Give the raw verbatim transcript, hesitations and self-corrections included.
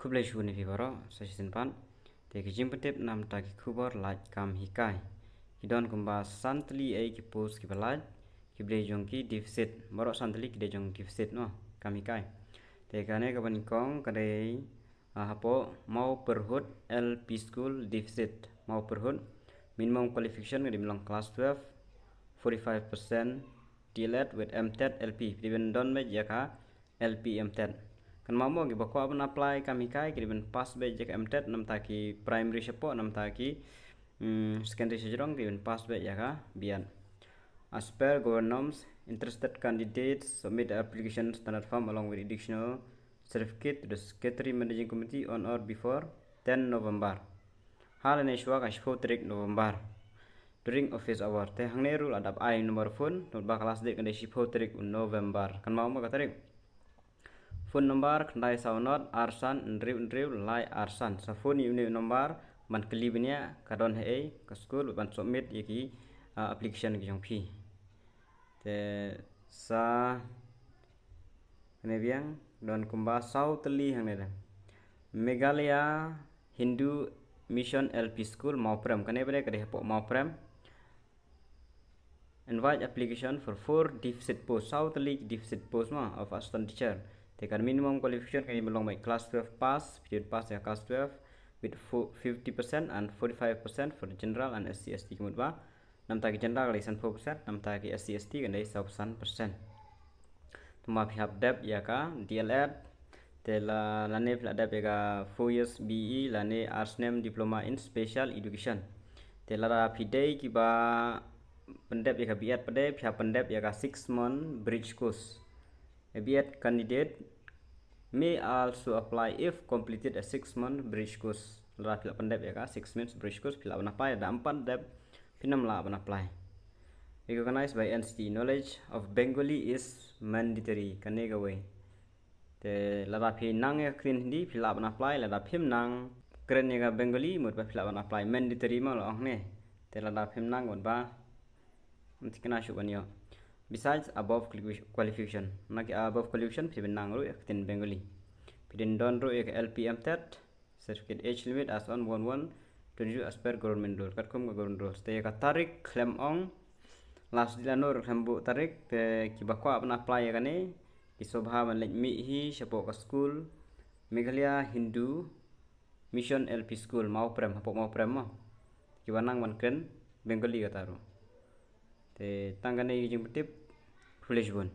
Khublei shibun ïa phi baroh, sa shisien pat. Te ki jingpyntip namar ki khubor lait kam hikai. Ki don kumba san tylli ei ki post kiba lait, ki blei jong ki deficit. Baroh san tylli ki dei jong deficit noh, kam hikai. Te kane kaba nyngkong ka dei, ah, hapoh Mawpyrhut L P School deficit. Mawpyrhut, minimum qualification ka dei ban long class twelve, forty-five percent D L Ed with M Ted L P. Phi dei ban don beit ïa ka L P M Ted. Kynmaw mo kiba kwah ban apply kam hikai ki dei ban pass beit ïa ka M Ted namar ki primary shapoh namar ki, mm, secondary shajrong ki dei ban pass beit ïa ka B Ed. As per government norms, interested candidates submit the application standard form along with additional certificate to the Secretary Managing Committee on or before ten November. Ha lane shuwa ka shiphew tarik November during office hour. Te hangne ruh la dap ai number phone, number ba ka last date ka dei shiphew tarik November. Kynmaw mo ka tarik. Phone number khyndai saw nod ar san hynriew hynriew lai ar san. Sa phone ïa une u number ban kylli bniah ka don haei ka school ban submit ïa ki, ah, application ki jong phi. Te sa kane biang don kumba saw tylli hangne de. Meghalaya Hindu Mission L P School Mawprem. Kane ba dei ka dei hapoh Mawprem. Invite application for four deficit post. Saw tylli deficit post mo of assistant teacher. Te ka minimum qualification ka dei ban long beit class twelve pass, phi dei ban pass ïa class twelve with fifty percent and forty-five percent for general and S C S T. Ka mut ba namar ki general ka dei sanphew percent, namar ki S C S T ka dei saw san percent. Te ma phi hap dep ïa ka D L Ed, te la, lane phi la dep ïa ka four years B E lane ar snem diploma in special education. Te lada phi dei kiba pyndep ïa ka B Ed pat de, phi hap pyndep ïa ka six month bridge course. A B Ed candidate may also apply if completed a six month bridge course. Lada phi la pyndep ïa ka six months bridge course, phi lah ban apply, lada ym pat dep phin ym lah ban apply. Recognized by N C T E. Knowledge of Bengali is mandatory. Kane kawei. Te lada phi nang ïa ka ktien Hindi phi lah ban apply, lada phim nang kren ïa ka Bengali mut ba phi lah ban apply. Mandatory mo la ong ne. Te lada phim nang mut ba ym thikna shuh ban ïoh. Besides above qualifi-, qualification. Na ki above qualification phi dei ban nang ruh ïa ka ktien Bengali. Phi dei ban don ruh ïa ka L P M Ted certificate. Age limit as on one one twenty-two as per government rule. Katkum ka government rules. Te ïa ka tarik khlem ong, last date lano ruh khlem buh tarik, te kiba kwah ban apply ïa kane ki sngewbha ban leit mih hi shapoh ka school Meghalaya Hindu Mission L P School Mawprem, hapoh Mawprem mo. Kiba nang ban kren Bengali kata ruh. Te tang kane ki jingpyntip. Khublei shibun.